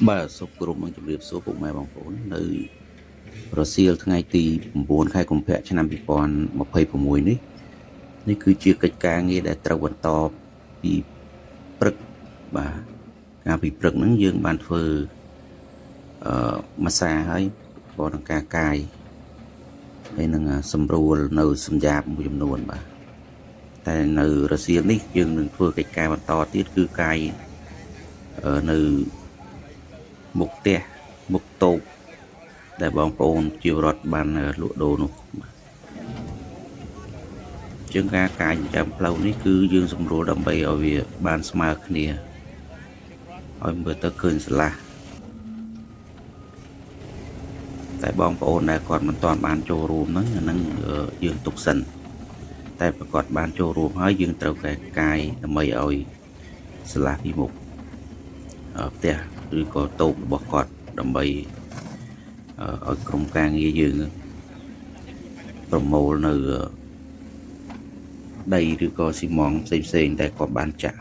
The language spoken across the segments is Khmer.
បាទសូមគោរពនឹងជម្រាបសួរពុកម៉ែបងប្អូននៅរសៀលថ្ងៃទី9ខែកុម្ភៈឆ្នាំ2026នេះនេះគឺជាកិច្ចការងារដែលត្រូវបន្តពីព្រឹកបាទកាលពីព្រឹកហ្នឹងយើងបានធ្វើអឺម្សាហើយបើនឹងការកាយហើយនឹងសម្រួលនៅសម្យាបមួយចំនួនបាទតែនៅរសៀលនេះយើងនឹងធ្វើកិច្ចការបន្តទៀតគឺកាយនៅមុខផ្ទះមុខតូបដែលបងប្អូនជារដ្ឋបានលក់ដូរនោះបាទជាងការកាយចិញ្ចើមផ្លូវនេះគឺយើងសម្រួលដើម្បីឲ្យវាបានស្មើគ្នាឲ្យមើលទៅឃើញស្រឡះតែបងប្អូនដែលគាត់មិនទាន់បានចូលរួមហ្នឹងអាហ្នឹងយើងទុកសិនតែប្រកាសបានចូលរួមហើយយើងត្រូវតែកាយដើម្បីឲ្យស្រឡះពីមុខផ្ទះឬក៏តូបរបស់គាត់ដើម្បីឲ្យក្រុមការងារយើងប្រមូលនៅដីឬក៏ស៊ីម៉ងផ្សេងៗដែលគាត់បានចាក់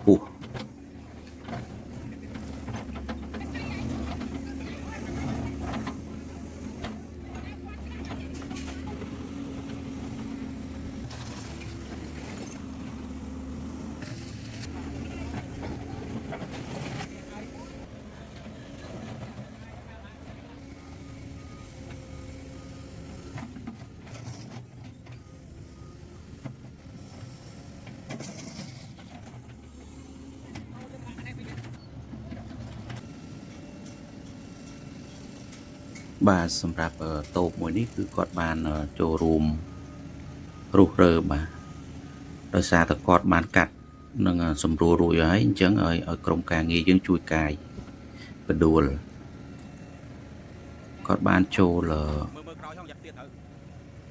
ពោះ បាទសម្រាប់តូបមួយនេះគឺគាត់បានចូលរួមរុះរើបាទដោយសារតែគាត់បានកាត់នឹងសម្រួលរួចហើយអញ្ចឹងឲ្យក្រុមការងារយើងជួយកាយបដួលគាត់បានចូល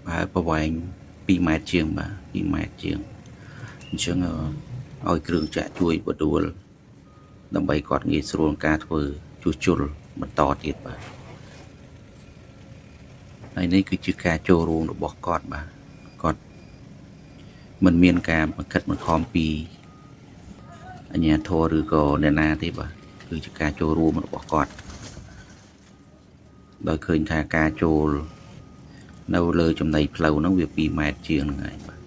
បាទប្រវែង2ម៉ែត្រជាងបាទ2ម៉ែត្រជាងអញ្ចឹងឲ្យគ្រឿងចាក់ជួយបដួលដើម្បីគាត់ងាយស្រួលការធ្វើជួសជុលបន្តទៀតបាទហើយនេះគឺជាការចូលរួមរបស់គាត់បាទគាត់មិនមានការបង្ខិតបង្ខំពីអាជ្ញាធរឬក៏អ្នកណាទេបាទគឺជាការចូលរួមរបស់គាត់ដោយឃើញថាការចូលនៅលើចំណីផ្លូវហ្នឹងវា2ម៉ែត្រជាងហ្នឹងហើយបាទ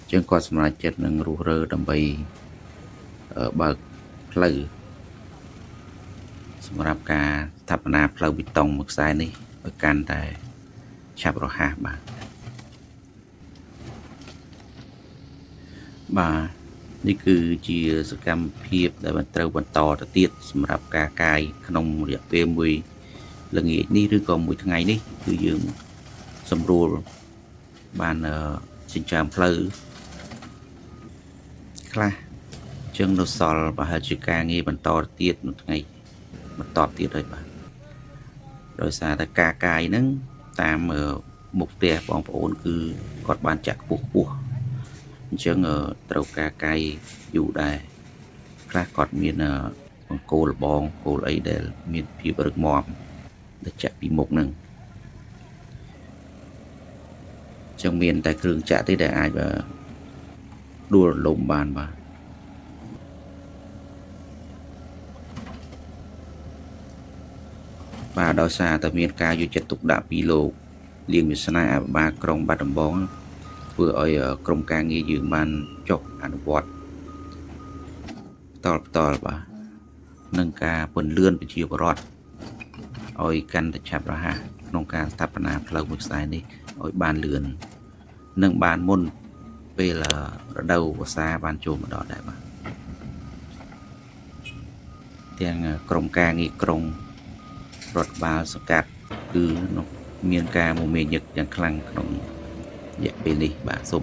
អញ្ចឹងគាត់សម្រេចចិត្តនឹងរុះរើដើម្បីបើកផ្លូវសម្រាប់ការស្ថាបនាផ្លូវបេតុងមួយខ្សែនេះឲ្យកាន់តែឆាប់រហ័សបាទបាទនេះគឺជាសកម្មភាពដែលបានត្រូវបន្តទៅទៀតសម្រាប់ការកាយក្នុងរយៈពេលមួយល្ងាចនេះឬក៏មួយថ្ងៃនេះគឺយើងសម្រួលបានចិញ្ចើមផ្លូវខ្លះជាងនៅសល់ប្រហែលជាការងារបន្តទៀតនៅថ្ងៃបន្តទៀតហើយបាទដោយសារតែការកាយហ្នឹងតាមមុខផ្ទះបងប្អូនគឺគាត់បានចាក់ខ្ពស់ខ្ពស់អញ្ចឹងត្រូវការកាយយូរដែរខ្លះគាត់មានបង្គោលលបងគោលអីដែលមានភាពរឹងមាំដែលចាក់ពីមុខហ្នឹងអញ្ចឹងមានតែគ្រឿងចាក់ទេដែលអាចដួលរលំបានបាទបាទដោយសារតែមានការយកចិត្តទុកដាក់ពីលោកលៀងវាសនាអភិបាលក្រុងបាត់ដំបងធ្វើឲ្យក្រុមការងារយើងបានចុះអនុវត្តផ្ទាល់បាទនឹងការពន្លឿនប្រជាពលរដ្ឋឲ្យកាន់តែឆាប់រហ័សក្នុងការស្ថាបនាផ្លូវមួយខ្សែនេះឲ្យបានលឿននិងបានមុនពេលរដូវវស្សាបានចូលមកដល់ដែរបាទទាំងក្រុមការងារក្រុងរដ្ឋបាលសង្កាត់គឺមានការមមាញឹកយ៉ាងខ្លាំងក្នុងរយៈពេលនេះបាទសូម